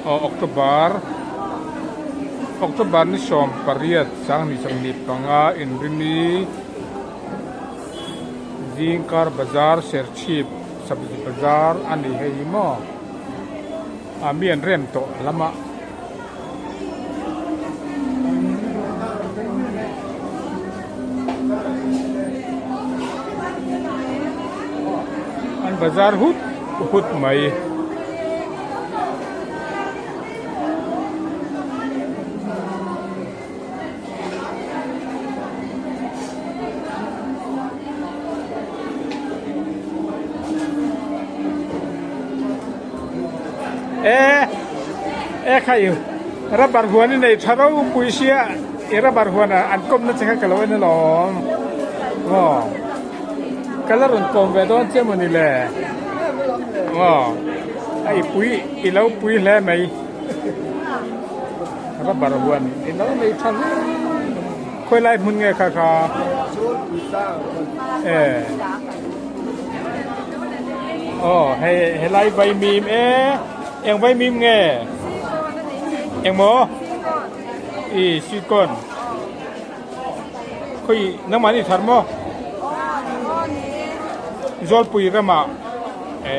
Aw October October ni 18 2025 inrini zingkar bazar Serchhip sabzi bazar a ni hei hi maw ah mi an rem tawh lamah. An bazar hut hut mai. E e khai rubber huan i nei tha ropui sia i rubber huan ah an kawmna che kha ka lo en alawm aw ka la rawn kawm ve dawn che mawni le aw a i pui i lo pui hle mai rubber huan i lo nei tha hle khawi lai hmun nge kha kha e. Aw hei helai vaimim e eng vaimim nge eng maw i sweet corn khawi nangmah ni thar maw zawlpui ramah e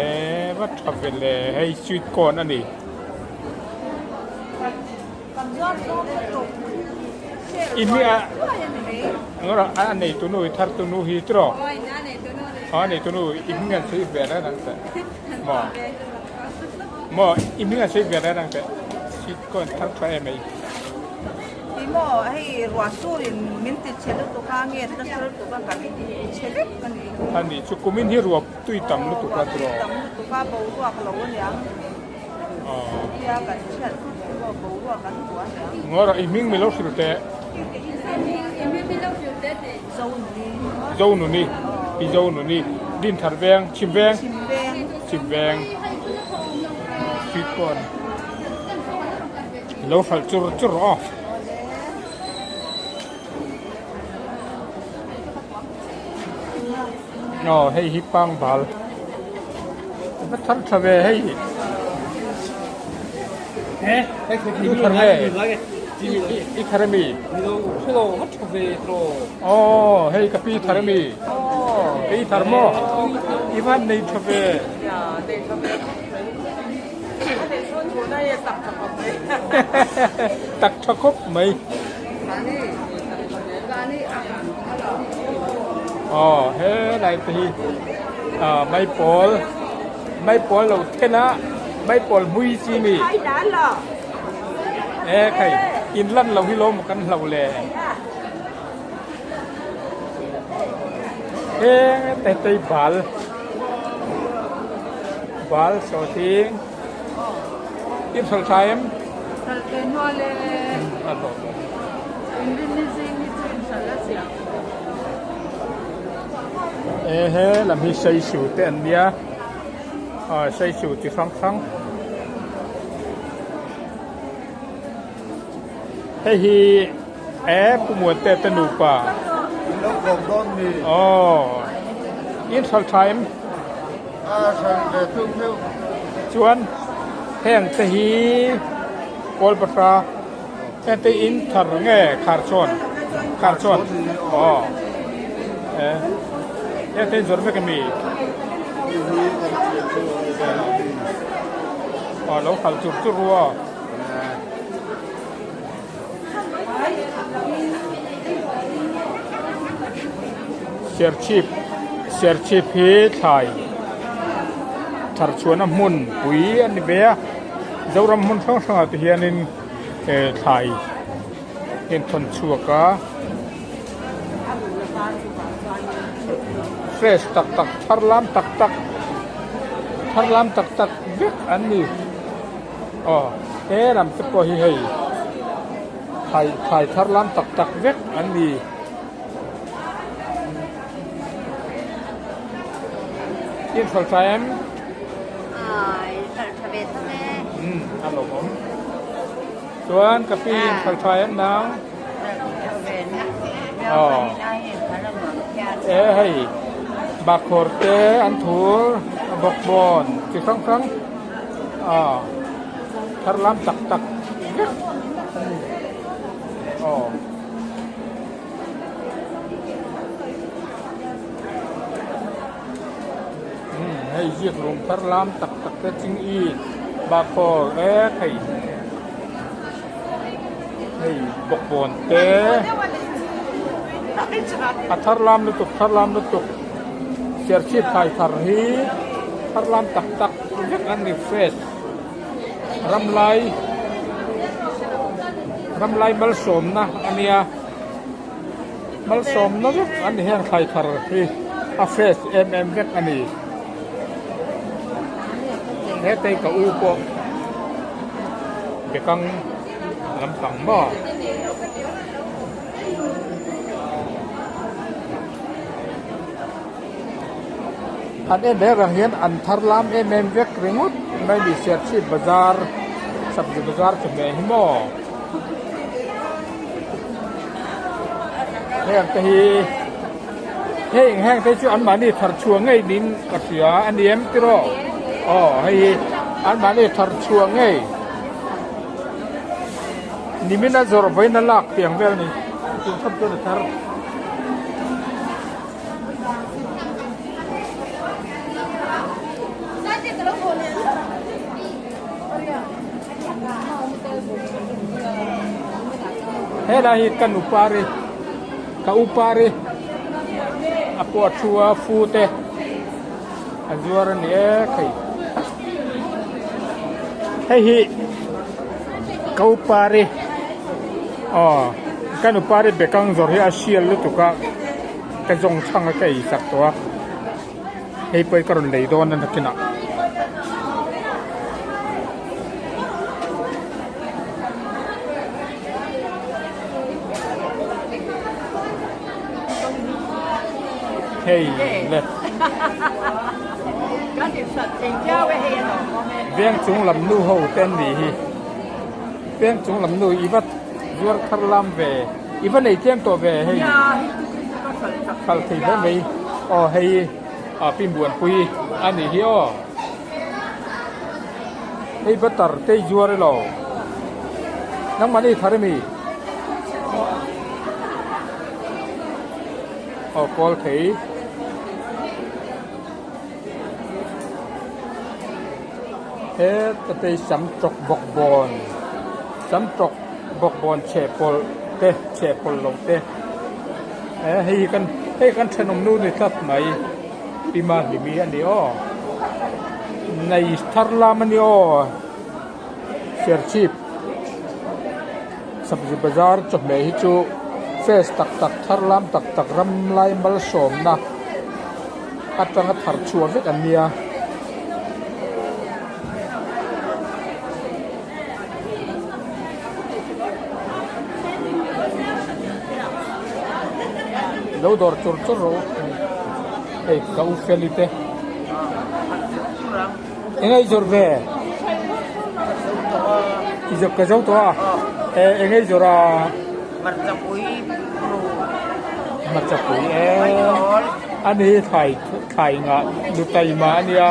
va tha ve le hei sweet corn a ni. I hming a a nei tunu i thar tunu hi tiraw a nei tunu i hming an sawi ve reng ang teh maw maw i hming an sawi ve reng ang teh sweet corn thar tha em mai. Ti maw hei ruah surin min ti chhe lutuk a nge ta sar lutuk a kan chhe vek a ni. A ni chu kumin hi ruah tui tam lutuk a tiraw. Tam lutuk a boruak lo aniang. Ngawr i hming milo hrilh teh. Zonuni i Zonuni Dinthar veng Chhim veng Chhim veng sweet corn lo hralh chur chur rawh aw. Aw hei hi pangbal va thar tha ve hei i thar nge i thar ami aw hei ka pi thar ami i thar maw i van nei tha ve tak tha khawp mai. Aw he lai te hi ah maipawl maipawl lo then a maipawl hmui chi mi e khai in lan lo hi lawm kan hlo le heng te tei bal bal sawhthing in hralh tha em. E he lam hi saisu te an nia ah saisu chi hrang hrang hei hi e pu muante te nupa aw in hralh tha em chuan heng te hi kawl pahra. Hete in thar nge khar chuan khar chuan aw e hete in zawrh vek ami aw lo khalh chur chur ru aw Serchhip Serchhip hi thlai thar chhuahna hmun pui a ni ve a Zoram hmun hrang hrangah te hianin. He thlai hi an thawn chhuak a fresh tak tak thar lam tak tak thar lam tak tak vek an ni aw he lam te pawh hi hei thlai thlai thar lam tak tak vek an ni. In hralh tha em? Hralh tha ve thang e. Umm a lawmawm. Chuan ka pi in hralh tha em nang? Aw. E hei bakhawr te an thur bawkbawn chi hrang hrang aw. Thar lam tak tak vek a ni aw. Umm hei ziak lung thar lam tak tak te ching i bakhaw vek hei hei bawkbawn te a thar lam lutuk thar lam lutuk serchhip thlai thar hi thar lam tak tak vek an ni fresh ramlai ramlai malsawmna a nia. Malsawmna vek an ni heng thlai thar hi a fresh em em vek a ni. Hetei ka u pawh bekang lampang maw. An em em ang hian an thar lam em em vek ringawt mai ni Serchhip bazar sabzi bazar chawhmeh hi maw. Heng te hi heng heng te chu anmahni thar chhuah ngei niin ka hria a ni em tiraw aw hei hi anmahni thar chhuah ngei nimin a zawrh vawiin a lak tiang vel a ni chung chhan chuan a thar. Helai hi ka nupari ka upari a pawh a thu a fu te a zuar a ni e hei hei hi ka upari aw ka nupari bekang zawrh hi a sial lutuk a ka zawng chhang a ka ei sak tawh a hei pawh hi ka rawn lei dawn a nakinah. Hei le veng chung lam nu ho te an nih hi veng chung lam nu i va zuar thar lam ve i va nei tlem tawh ve hei khalh thei hle mai aw hei a pi muanpui a nih hi aw. Hei butter te i zuar elo nangmahni thar emi aw kawl thei heta te hi sam tawk bawk bawn sam tawk bawk bawn chhe pawlh te chhe pawlh loh te eh hei hi kan hei kan thenawm nu ni tlat mai. Pi Mahlimi a ni aw. Nei thar lam a ni aw. Serchhip Sabzi bazar chawhmeh hi chu fresh tak tak thar lam tak tak ram lai malsawmna atanga thar chhuah vek an nia. Lo dawr chur chur rawh u hei ka u feli te eng ei zawrh ve i zawrh ka zo tawh a eng ei zawrh a hmarcha pui e ani hi thlai thlai ngah nu taima ania.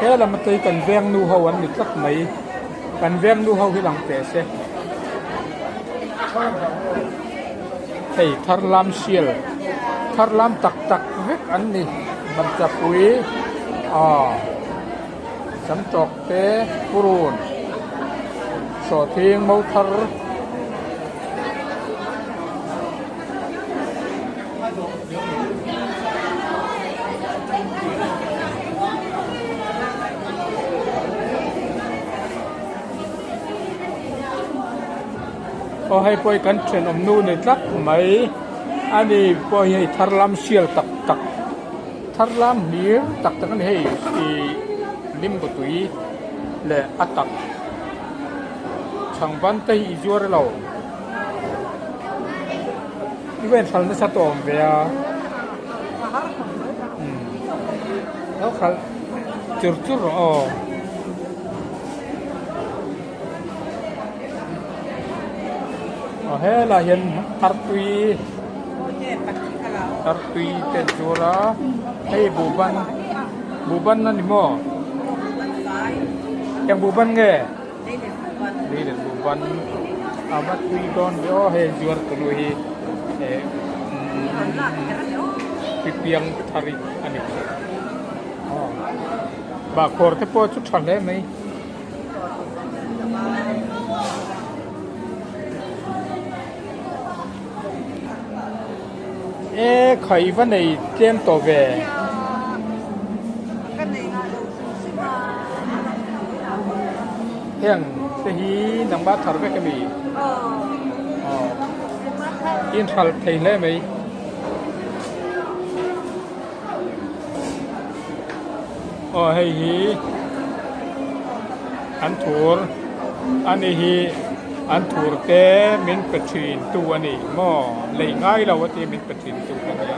He lam atei kan veng nu ho an ni tlat mai kan veng nu ho hi lang teh se hei thar lam sial thar lam tak tak vek an ni hmarcha pui aw sam tawk te purun sawhthing mo thar. Aw hei pawh hi kan thenawm nu ni tlat mai a ni pawh hi hei thar lam sial tak tak thar lam hlir tak tak a ni hei ih limbu tui leh a tak chhangban te hi i zuar elo. I va inhral nasa tawh awm ve a umm lo khalh chur chur rawh aw. Aw helai hian artui Artui te an zuar a hei buhban buhban a ni maw eng buhban nge leilet buhban a va tui dawn ve aw hei zuar tunu hi eh pipiang thar hi a ni aw bahkhawr te pawh chu tha hle mai. E khai va nei tlem tawh ve. Heng te hi nangmah thar vek ami? Aw. Inhral thei hle mai. Aw hei hi an thur a ni hi an thur te min pe thin tu a ni maw lei ngai lo a ti min pe thin tu a nia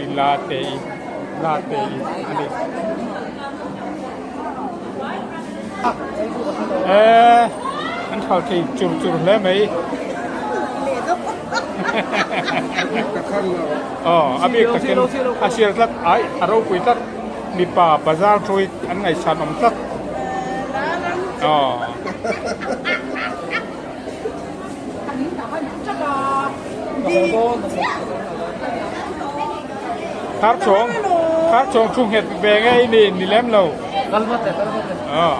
i la te i la te i a ni e an thal thei chur chur hle mai. Aw a bik takin a sial tlat ai a ropui tlat mipa bazar thu hi an ngaihsan awm tlat aw. Thar chhawng thar chhawng thu nghet ve ngei ni ni lem lo. Aw.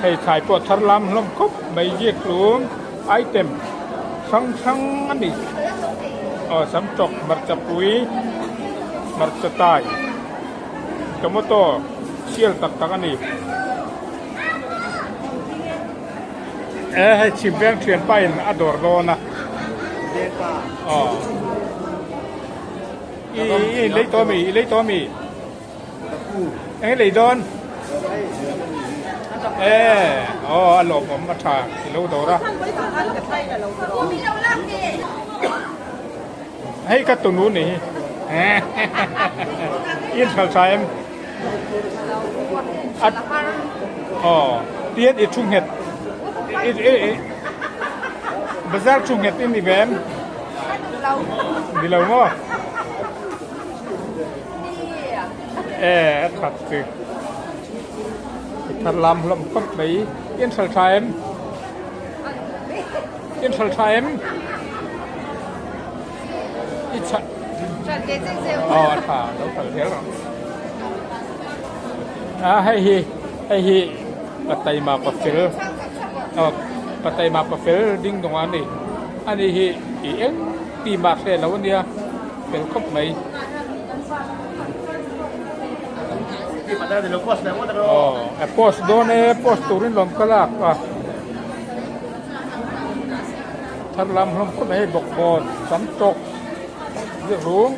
Hei thlai pawh thar lam hlawm khawp mai ziak tlum item hrang hrang a ni. Aw sam tawk hmarcha pui hmarcha tai tomato sial tak tak a ni. E hei chhim veng thian pa in a dawr dawn a. Aw i i lei tawh ami i lei tawh ami. Eng lei dawn? E aw a lawmawm a tha i lo dawr a. Hei ka tunu ni hi. In thal tha em? Aw tian i thu nghet bazar thu nghet in ni ve em? Ni lo maw? E a that chu i thar lam hlawm khawp mai in hral tha em in hral tha em i chha aw a tha lo hral zel rawh a hei hi hei hi pataima pafel aw pataima pafel ding dawng a ni ani hi i eng ti mah hre lo ania. Fel khawp mai. Aw a post dawn e post turin lawm ka lak a thar lam hlawm khawp mai hei bawkbawn tam tawk ziak rung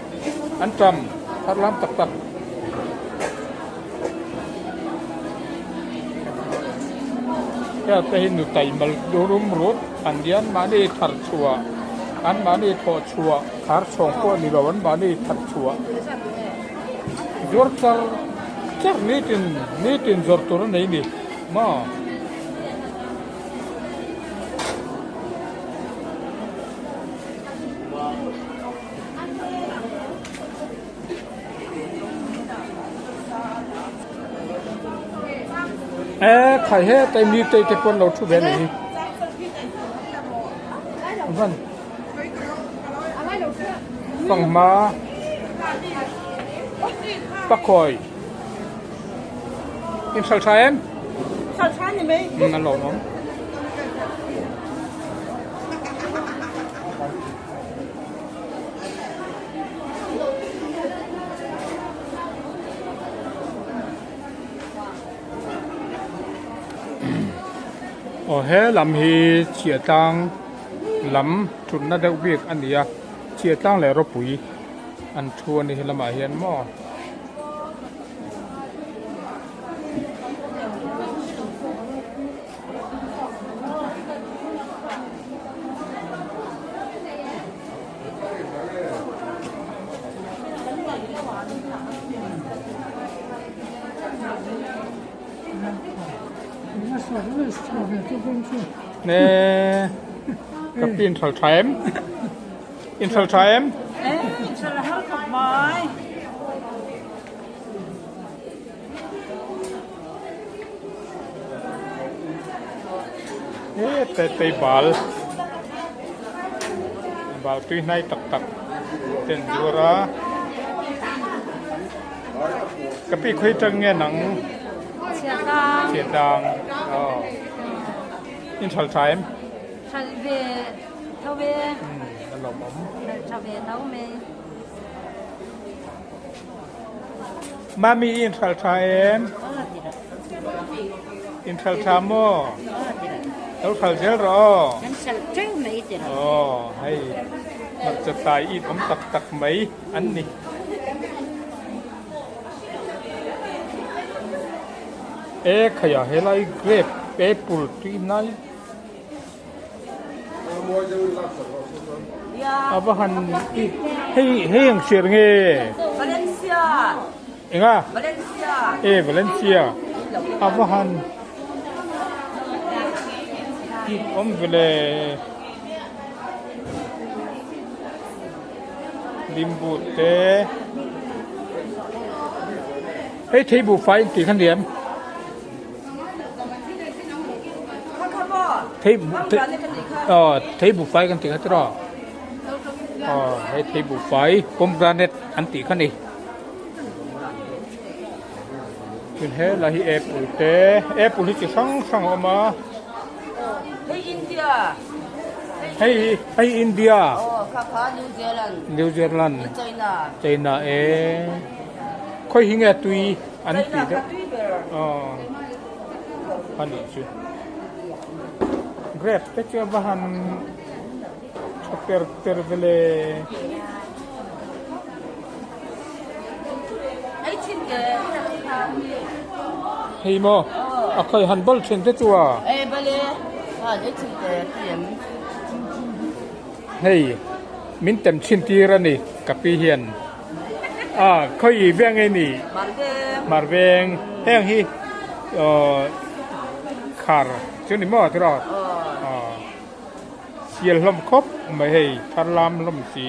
an tam thar lam tak tak. Heng te hi nutai mal rum rut an nia anmahni thar chhuah anmahni thawh chhuah thar chhawng pawh a ni lo anmahni thar chhuah zuar char char nitin nitin zawrh tur a nei a ni maw. E khai he tai mi te te pawn lo thu ve ni hi van fanghma pakhawi in hral tha em hral tha ni mai a lawm awm. Aw he lam hi chhiah tlang lam thutna deuh bik a ni a chhiah tlang leh rawpui an thu a ni he lamah hian maw. Ne. Ka pi inthal tha em? Inthal tha em? Eh, inthal har khawp mai. He te bal bal tui hnai tak tak ten zuar a ka pi khawi tang nge nang chhiatang aw in thal tha em thal ve tho ve a lawmawm thal tha ve tho mai. Mami i inhral tha em? Inhral tha maw? Lo hral zel rawh aw. Kan hral teuh mai ti rawh. Aw, hei hmarcha tai it awm tak tak mai an ni. E khaia helai grape apple tui nai. A va han hei hei ang hriat nge Valencia enga Valencia e Valencia a va han it awm vele limbu te hei thei buhfai tih kha ni em. Thei aw thei buhfai kan tih kha tiraw aw hei thei buhfai pomegranate an tih kha ni chuan helai hi apple te apple hi chi hrang hrang a awm a hei hei India New Zealand China e khawi hi nge tui. An ti deuh aw a nih chu grape te chu a va han tha per per ve le. Hei maw a khawi han bal thin te chu a. Hei min tem chhin tir a ni ka pi hian. A khawi veng nge ni? Mar veng. Heng hi khar chu ni maw tiraw? Sial hlawm khawp mai hei thar lam hlawm si.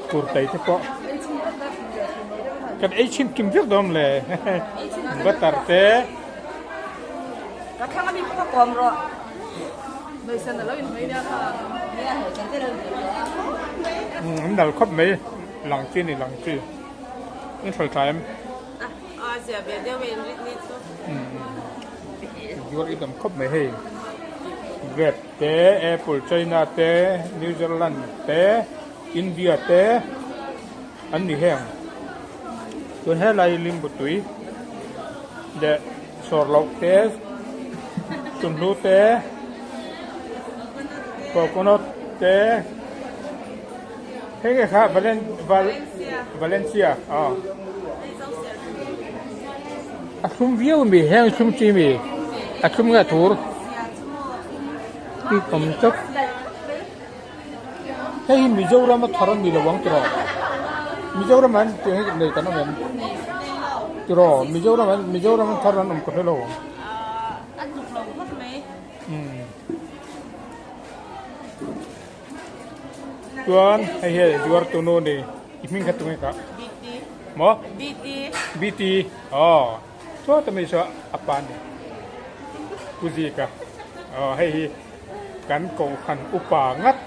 Tur tai te pawh kan ei chhin kim vek dawn le butter te. Ka thlang a mi pawh ka kawm rawh. An dal khawp mai lang chi ni lang chi in hral tha em zuar i dam khawp mai hei grape te apple china te new zealand te india te an ni heng chuan helai limbu tui leh Sawr loh te, chunhlu te, coconut te, hei nge kha Valen Val Valencia aw a thlum viau a mi heng thlum chi mi a thlum nge a thur tih awm tawp hei hi Mizoram a thar a ni lo ang tiraw Mizoram ah hian tiang hi nei kan awm em tiraw Mizoram ah hian Mizoram a thar an awm ka hre lo ang chuan hei hi zuar tunu a ni i hming kha tunge kah maw BT aw. Chuan ta mai saw a pa ni Pu Zika aw hei hi kan kohhran upa ngat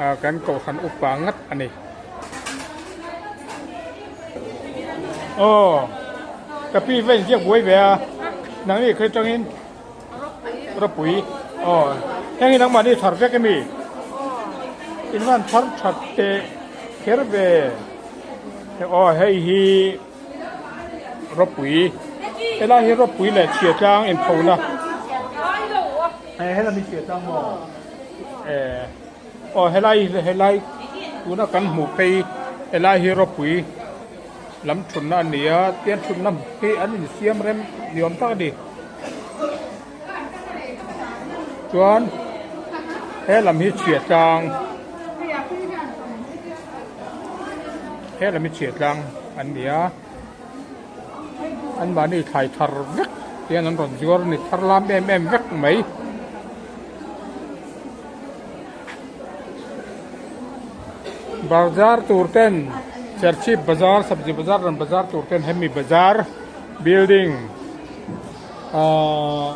ah kan kohhran upa ngat a ni aw ka pi va inziak buai ve a nang ni khawi tangin ropui aw heng hi nangmahni thar vek emi in van thar that teh kher ve aw hei hi ropui helai hi ropui leh chhia tlang inphona helai hi chhia tlang maw eh aw helai helai tuna kan hmuh phei helai hi ropui. Lam thutna a ni a, tian thutna hi an insiam rem ni awm tak a ni. Chuan he lam hi chhia tlang he lam hi chhia tlang an ni a. Anmahni thlai thar vek hian an rawn zuar a ni thar lam em em vek mai. Bazar tur ten Serchhip bazar sabzi bazar rawn bazar tur ten hemi bazar building ahh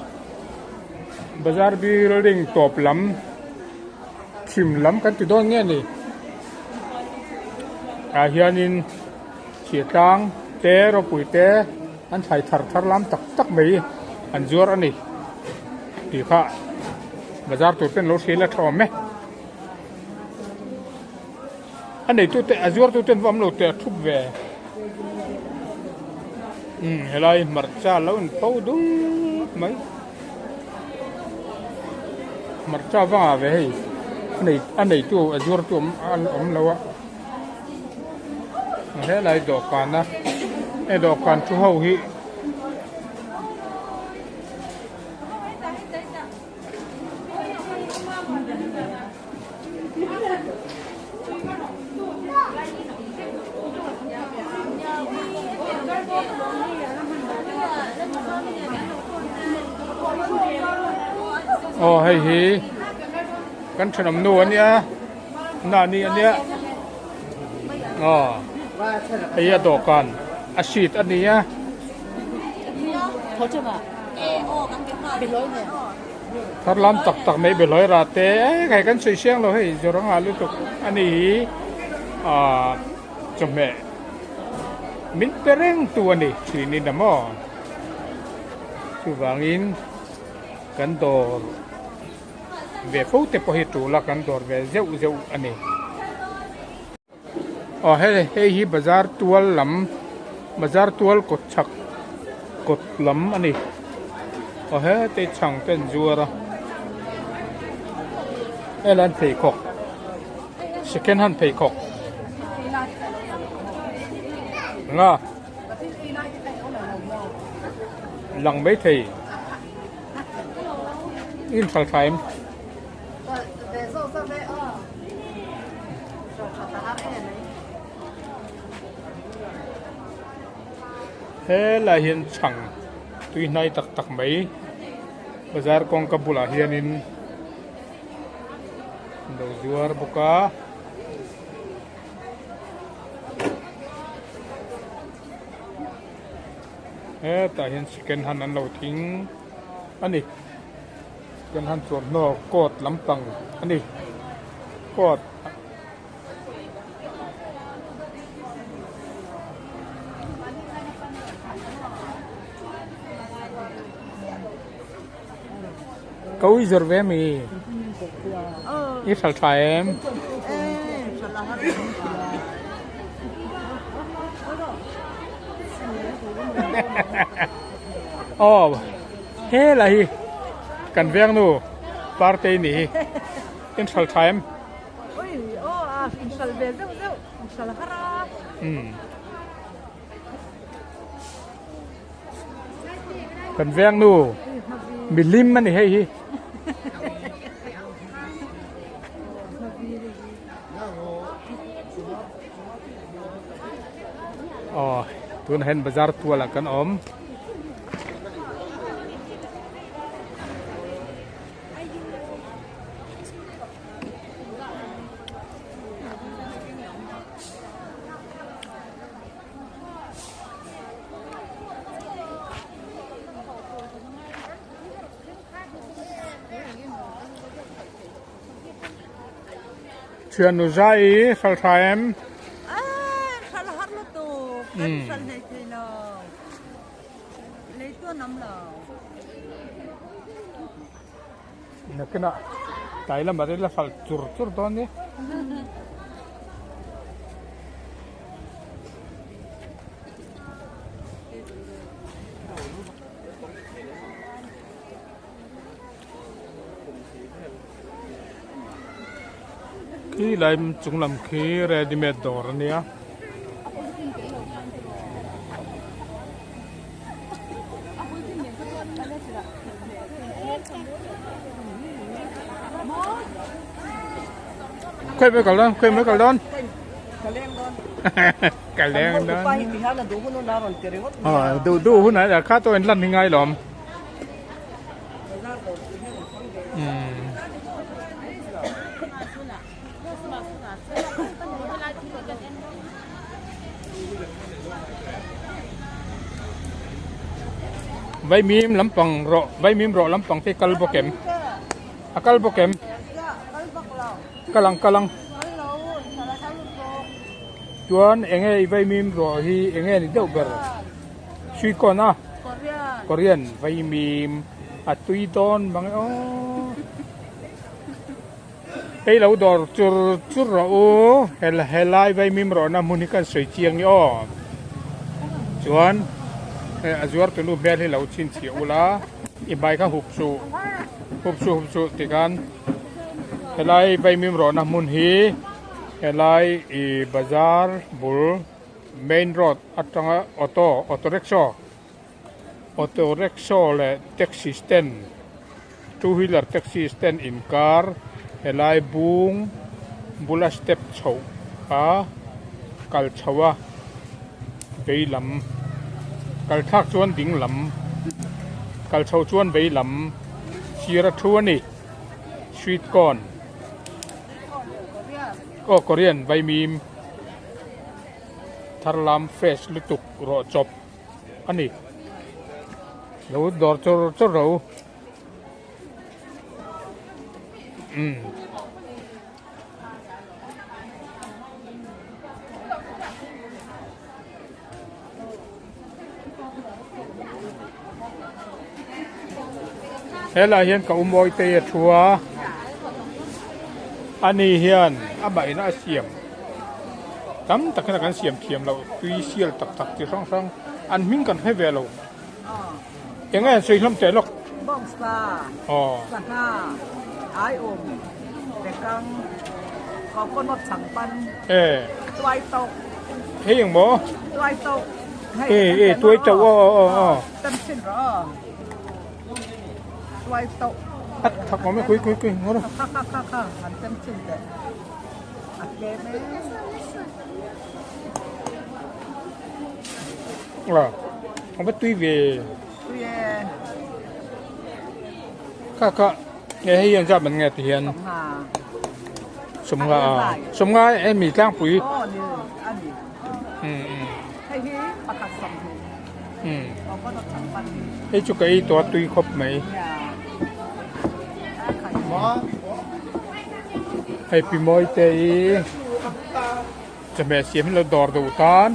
bazar building tawp lam chhim lam kan ti dawn nge ni tah hianin chhiatlang te ropui te an thlai thar thar lam tak tak mai an zuar a ni tih kha bazar tur ten lo hria la tha awm e a neitu te a zuar tu ten va awm lo teh a thup ve umm helai hmarcha lo in pho dup mai. Hmarcha vangah ve hei a nei a neitu a zuartu awm an awm lo a helai dawhkan a he dawhkan thu ho hi Aw hei hi kan thenawm nu a nia nani a nia aw hei a dawhkan a seat a nia. Thar lam tak tak mai behlawi rah te hei kan sawi siang lo hei zawranga lutuk a ni hi ah chawhmeh min pe reng tu a ni thin in a maw chuvangin kan dawr ve fo te pawh hi tul a kan dawr ve zeuh zeuh a ni. Aw hei hei hi bazar tual lam bazar tual kawt chhak kawt lam a ni aw hete chhang te an zuar a helai an pheikhawk second hand pheikhawk nga lang maithei in thal tha em. Helai hian chhang tui hnai tak tak mai bazar kawngka bulah hianin an lo zuar bawk a. Hetah hian second hand an lo thing a ni. Kan han thuamhnaw coat lampang a ni coat Ka ui zawr ve mi i hral tha em? Aw. Helai hi kan veng nu partei ni hi in hral tha em? Oi aw a in hral ve zeuh zeuh in hral har a. Umm kan veng nu milim a ni hei hi. Aw tunah hian bazar tualah kan awm. Thiannu zai i hral tha em? Hral har lutuk, kan hral hlei thei lo. Lei tuan awm lo. Nakinah tlai lamah te la hralh chur chur dawn nia. Khi lai chung lam khi ready made dawr a nia. Khawi mai kal dawn khawi mai kal dawn. Ka leng dawn. Aw duh duh hunah kha tawh in lan hi ngai lawm. Vaimim lampang rawh vaimim rawh lampang te kal bawk em a kal bawk em kal ang kal ang chuan eng nge i vaimim rawh hi eng nge ni deuh ber sweet corn a korean vaimim a tui dawn mang e aw. Hei lo dawr chur chur rawh u, helai vaimim rawhna hmun hi kan sawi chiang ni aw. Chuan a zuar tunu hmel hi lo chhinchhiah ula, i hmai kha hup suh, hup suh hup suh tikhan helai vaimim rawhna hmun hi helai ih bazar bul main road atanga auto auto rickshaw auto rickshaw leh taxi stand Two wheeler taxi stand inkar helai bung bula step chhoh a kal chho a vei lam kal thlak chuan ding lam kal chho chuan vei lam sir a thu a ni sweet corn aw korean vaimim thar lam fresh lutuk rawh chawp. a ni lo dawr chur chur ro umm helai hian ka umawi te a thu a ani hian a mahina a siam. Tam tak hian kan siam thiam loh tui sial tak tak chi hrang hrang an hming kan hre ve lo. Eng nge an sawi hlawm teh lawk? Bawngsa, sangha, aiawm, bekang, coconut changpan, tuai tauh. Hei eng maw? Tuai tauh. E e tuai tauh aw aw aw. Tam chin rawh aw. Tuai tauh. A thak awm e kui kui kui ngawr. Kha kha kha kha an tem chin teh. A va tui ve kha kha nge hei hian zat man nge ti hian sawmnga sawmnga hemi tlangpui hei chu ka ei tawh a tui khawp mai. Hei pi mawi te hi chawhmeh siam hi lo dawr duh tan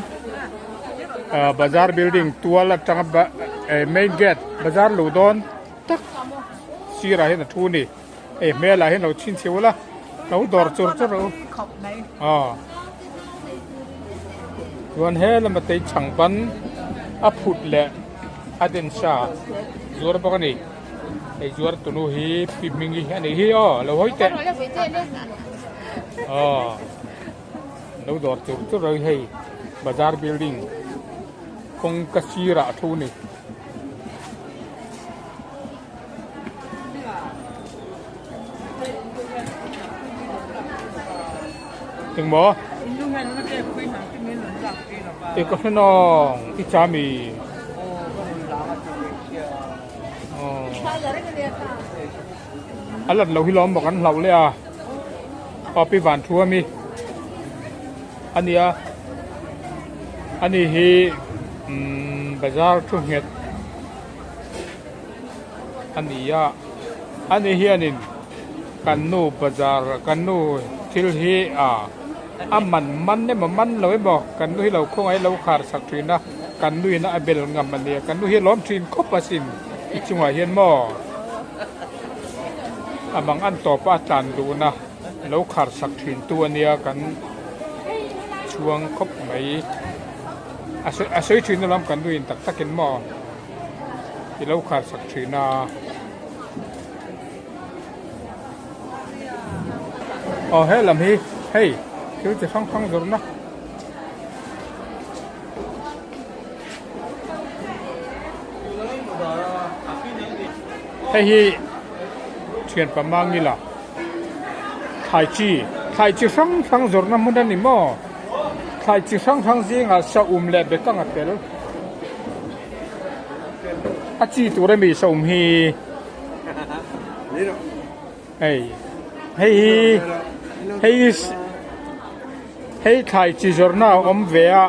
ah bazar building tual atanga main gate bazar luh dawn tak sirah hian a thu a ni hei hmelah hian lo chhinchhiah ula lo dawr chur chur rawh u aw chuan he lama tei chhang ban a phut leh a den sa zuar bawk a ni. Hei zuar tunu hi pi hming hi a nih hi aw lo hawi teh aw lo dawr chur chur a hei bazar building kawngka sirah a thu a ni. Engmaw? I ka hre nawng i cha mi. A lat lo hi lawm bawk an hlauh leh a aw pi van thu ami a nia ani hi umm bazar thu nghet a ni a ani hianin kan nu bazar kan nu thil hi ah a man man emaw man lo emaw kan nu hi lo khawngaih lo khar sak thin a kan nu in a bel ngam a nia kan nu hi a lawm thin khawp asin i chungah hian maw a mang an tawp a a tlan duhna lo khar sak thin tu a nia kan chhuang khawp mai a sawi a sawi thin alawm kan nu in tak takin maw i lo khar sak thin a. Aw he lam hi hei thil chi hrang hrang zawrhna hei hi thian pamangila thlai chi thlai chi hrang hrang zawrhna hmun a ni maw. Thlai chi hrang hrang zingah saum leh bekang a tel. A chi tur ami saum hi hei hei hi hei hi hei thlai chi zawrhna a awm ve a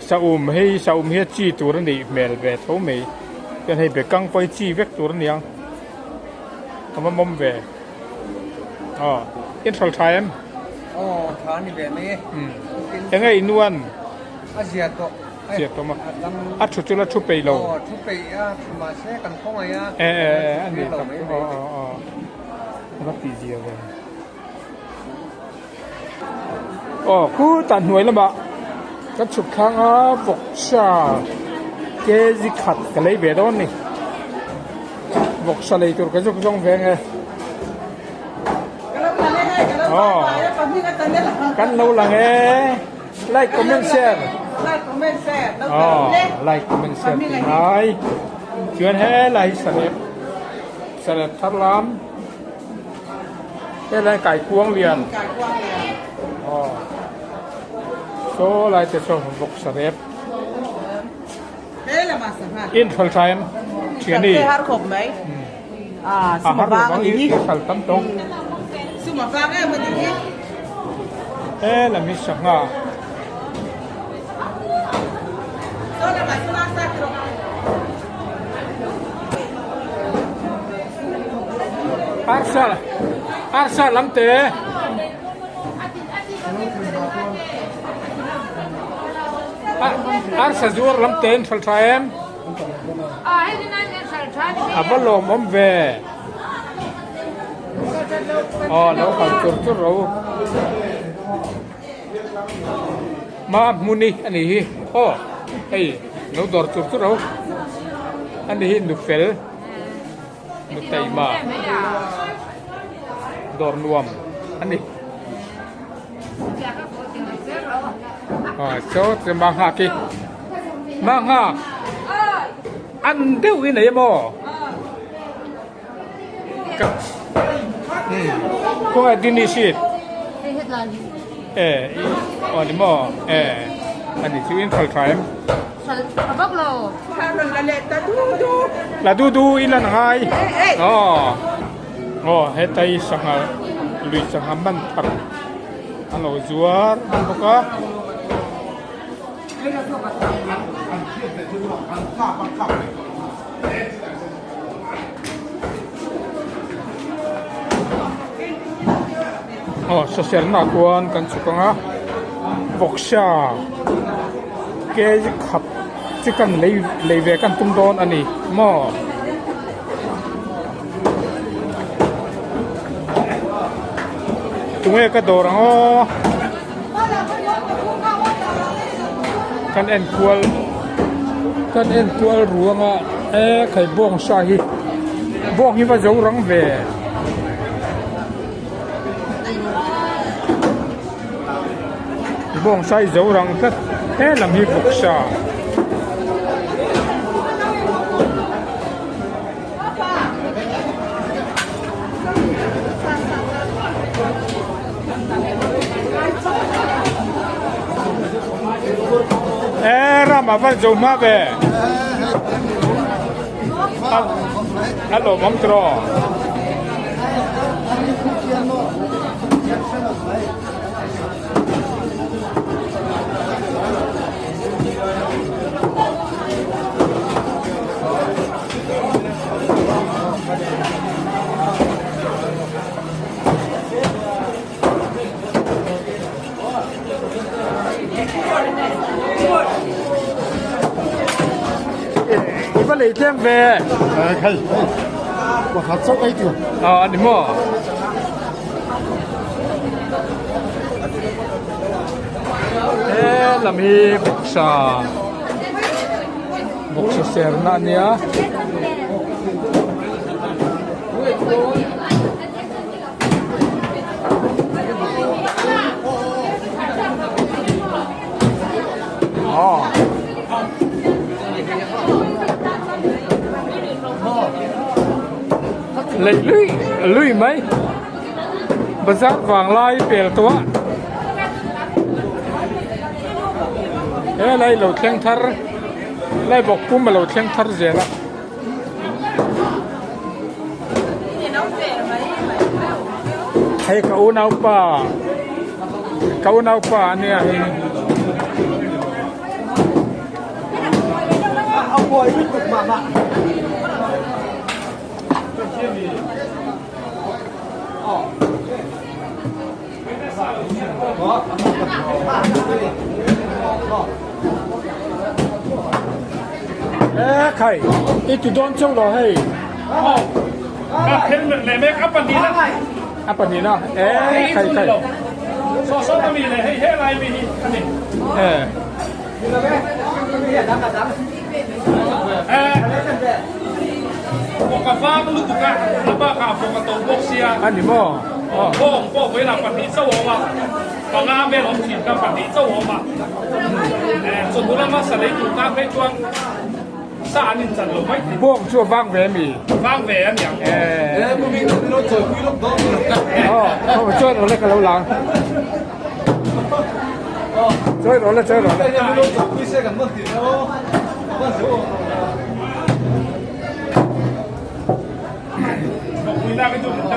saum hei saum hi a chi tur a nih hmel ve tho mai chuan hei bekang pawh hi chi vek tur a niang a va mawm ve aw in hral tha em? Aw tha a ni ve mai e. Enge i nuan? A zia tawh. Zia tawh maw? A thu chu la thu peih lo. Aw thu peih a mahse kan khawngaih a. E e e a ni tak aw aw aw a va tih zia ve. Aw khutah hnuai lamah kan chhuk thlang a vawksa kg khat ka lei ve dawn a ni. Vawksa lei tur ka zuk zawng ve ang e. Aw kan lo lang e. Like comment share. Like comment share. Oh, like comment share ti ngai. Chuan he lai hi sarep sarep thar lam. He lai kai kuang lian. Oh. So lai te so bok sarep. In thal thaim thiani. Har khop mai. Ah, suma vang ni. Thal tam tong. Suma vang em ani. He lam hi sangha. Arsa arsa lam te. Arsa zuar lam te in hral tha em? A va lawmawm ve. Aw lo kal chur chur ro. Ma hmuni a nih hi aw hei lo dawr chur chur ro a nih hi nufel nu taima dawr nuam a ni aw chaw chu ma nghak i ma nghak an deuh i nei maw. Khawngaih dini seat e aw ni maw e ani chu in hral tha em la du du in lan ngai aw aw hetai sangha lui sangha man thar a lo zuar bawk a. Aw saserna chuan kan chhuk ang a vawksa kg khat chicken lei lei ve kan tum dawn a ni maw. Tunge ka dawr ang aw kan enkual kan enkual ruanga e khai bawng sa hi bawng hi va zo rang ve bawng sa hi zo rang tlat helam hi vawksa. E ram a van zo hma ve. A lawmawm tiraw. I va lei tlem ve. Khai, pakhat chauh ei tur. A ni maw? He lam hi bawksa bawksa serna a nia. Lei lui lui mai bazar vang lai pel tawh a. Helai lo thleng thar lai bawk pum a lo thleng thar zel a. Hei ka unaupa ka unaupa a nia hei. E khai i ti dawn chauh lo hei. A pahnihna e khai khai. E. A ni maw? Bawng chu a vang ve ami? Aw chawi rawh le ka lo lang. Chawi rawh le chawi rawh le.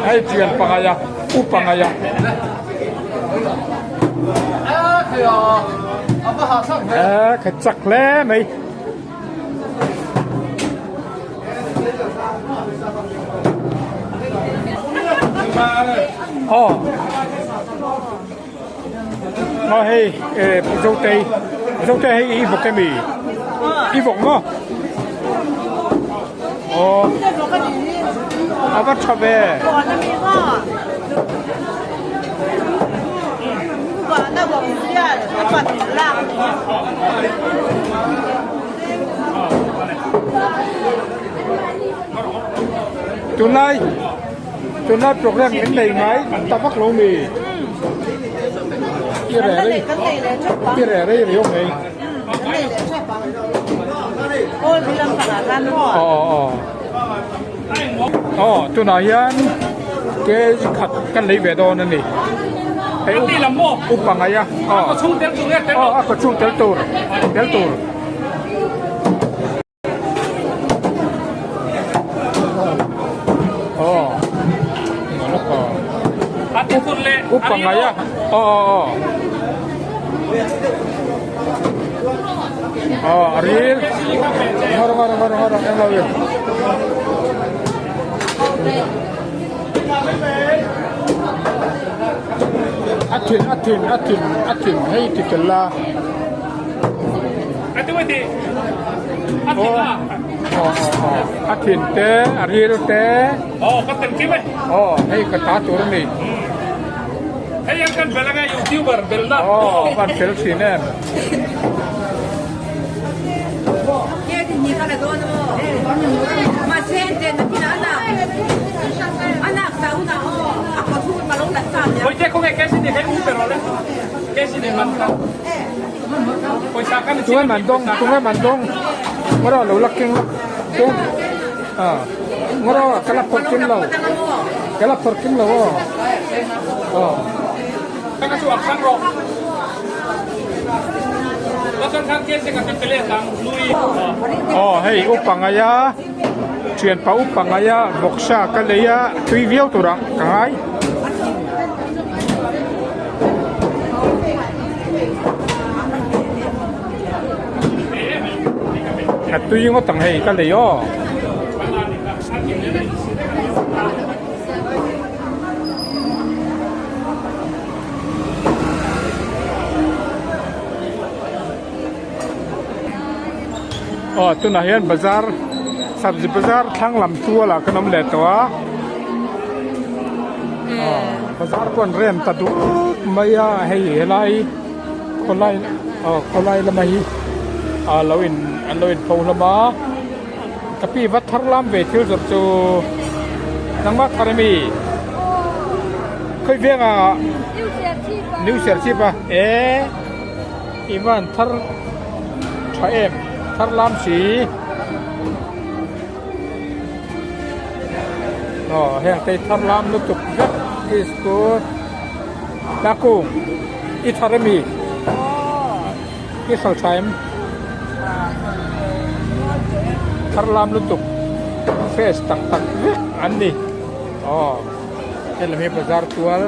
Hei thian pangai a u pangai a. Ê kha chak hle mai. Aw Aw hei e Zotei Zotei hei i vawk emi i vawk maw aw a va tha ve Tunlai tunlai program min nei ngai ta vak lo mi i reh rei i reh rei riau mai aw aw aw tunah hian kg khat kan lei ve dawn a ni hei upa ngaih a aw aw a kawchhung tel tur tel tur. Upa ngai a aw aw aw aw a ril ngawr ngawr ngawr ngawr eng lo in a thin a thin a thin a thin hei ti tel la. A thin te a ril te aw ka tel kim e aw hei ka ta tur a ni hei ang kan bel anga youtuber bel na aw kan fel thin em Tunge man dawng tunge man dawng ngawrh lo la keng la keng a ngawrh ka la phawrh kim lo ka la phawrh kim lo aw aw. Aw hei upa ngai a thianpa upa ngai a vawksa ka lei a tui viau turah ka ngai. A tui ngawt ang hei ka lei aw. Aw tunah hian bazar sabzi bazar thlang lam tualah kan awm leh tawh a aw bazar pawh an rem ta dup mai a hei helai khawlai aw khawlai lama hi a lo in an lo in pho hlawm a ka pi va thar lam ve thil zawrh chu nangmah thar emi khawi vengah new serchhip a e. I van thar tha em thar lam si aw heng te thar lam lutuk vek biskut takung i thar ami. I hralh tha em? Thar lam lutuk fresh tak tak vek an ni. Aw helam hi bazar tual.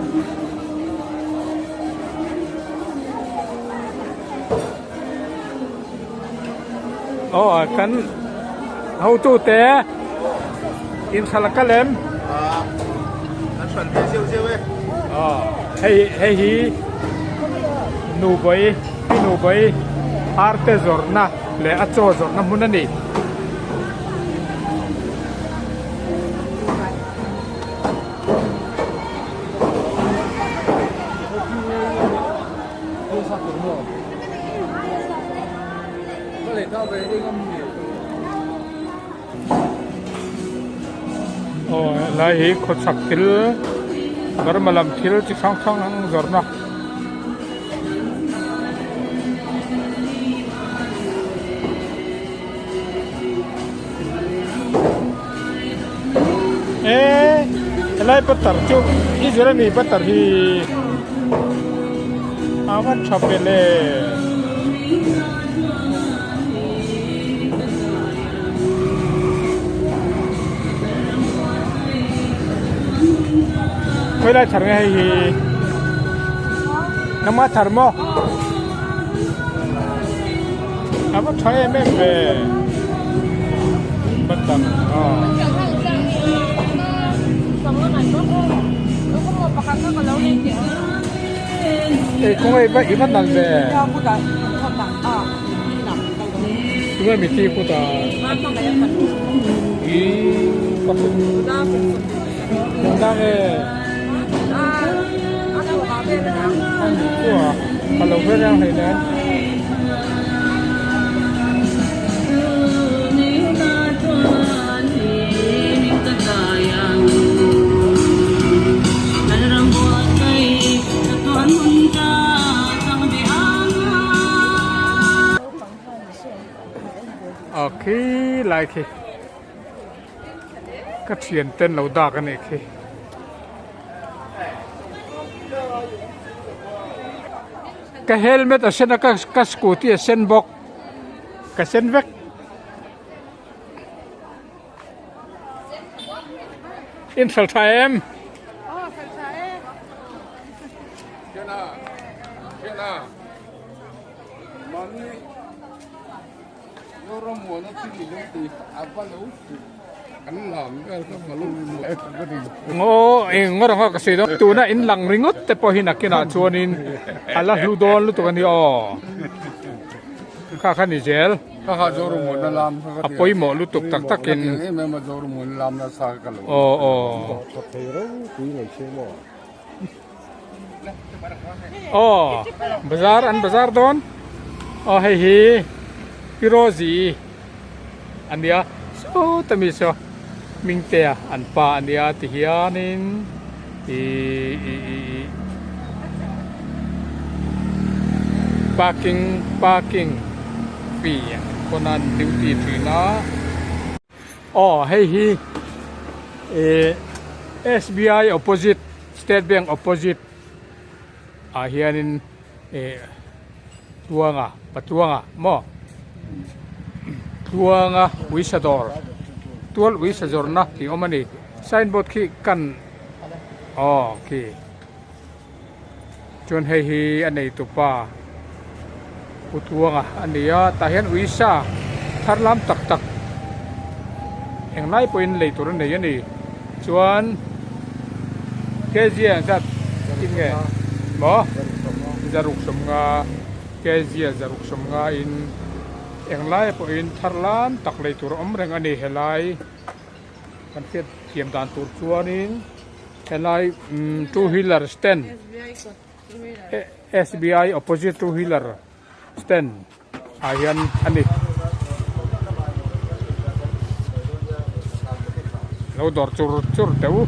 Aw kan hotu te in hralh a kal em? An hralh ve zeuh zeuh e. Aw hei hei hi nubawi pi nubawi arte zawrhna leh a chaw zawrhna hmun a ni. Aw helai hi khawchhak thil Burma lam thil chi hrang hrang ang zawrhna. Eee helai butter chu i zir a ni butter hi a va tha ve le. Khawilai thar nge hei hi nangmah thar maw a va tha em em ve butter aw. Ei kawng ei va i va nalh ve. Tunge mi thi kut a. I pakhat. Nang e. Chua a lo ve reng hlei nen. Aw khi lai khi ka thian ten lo dak a nih khi. Ka helmet a sen a ka scooty a sen bawk ka sen vek. In hralh tha em? Aw hralh tha e. Thiana thiana mani Zoram muana thil i lo ti a va lo fuh kan lam vel kha va lo fuh e ka ti. Ngaw eng ngawt ang a ka sawi dawn tuna in lang ringawt te pawh hi nakinah chuanin a la hlu dawn lutuk a ni aw. Kha kha ni zel. Ka ha Zoramawna lam kha ka A pawimawh lutuk tak takin. Ka tiang em em a Zoramawna lam nasa ka lo. Aw aw. Tha thei ropui mai che maw. Aw bazar an bazar dawn. Aw hei hi Pirozi a nia sawta mi saw Hmingtea an pa a nia ti hianin ih ih parking parking fee pawn an duty thin a aw hei hi ih S_B_I opposite state bank opposite ah hianin ih tluanga patluanga maw tluanga uisa dawr tual uisa zawrhna tih awm a ni signboard khi kan aw khi chuan hei hi a nei tupa pu tluanga a ni a tah hian uisa thar lam tak tak englai pawhin lei tur a nei a ni chuan kg ah zat tin nge maw zaruk sawmnga kg ah zaruk sawmnga in englai pawhin thar lam tak lei tur a awm reng a ni helai. Kan hriat thiam dan tur chuanin helai umm two wheeler stand S_B_I opposite two wheeler stand ah hian a ni. Lo dawr chur chur teh u.